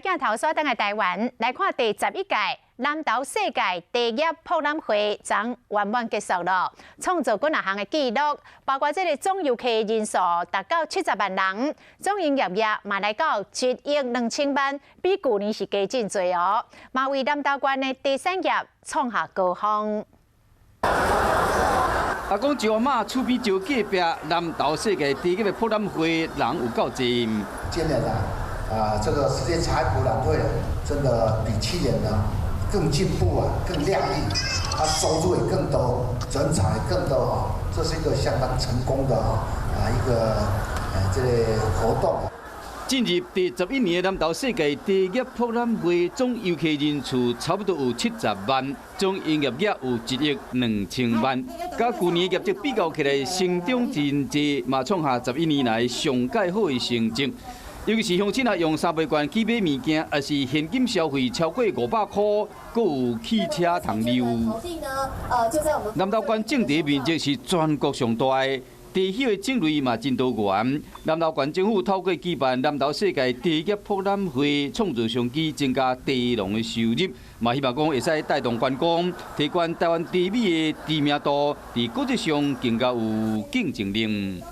鏡頭煞轉來台灣來看第十一屆南投世界茶葉博覽會，昨圓滿結束囉，創造幾若項的紀錄，包括這个總遊客人數達到70萬人，總營業額嘛來到1億2千萬，比舊年是加真濟哦，嘛為南投縣的茶產業創下高峰。阿公一阿媽厝邊石隔壁南投世界茶葉的博覽會，人有夠濟。今年啊，啊，這個世界茶葉博覽會真的比去年呢更進步啊，更亮麗，啊，收入也更多，人才更多啊，這是一個相當成功的啊一個這个活動。進入第十一年的南投世界茶葉博覽會，總遊客人次差不多有七十萬，總營業額有1億2千萬。佮舊年業績比較起來，成長真濟，嘛創下十一年來上蓋好的成績。尤其是鄉親啊，用三倍券去買物件，抑是現金消費超過500箍，閣有汽車通溜。南投縣種茶面積是全國上大的。茶葉的種類嘛真多元。南投縣政府透過舉辦南投世界茶葉博覽會，創造商機，增加茶農的收入，嘛希望講會使帶動觀光，提懸台灣茶米的知名度，佇國際上更加有競爭力。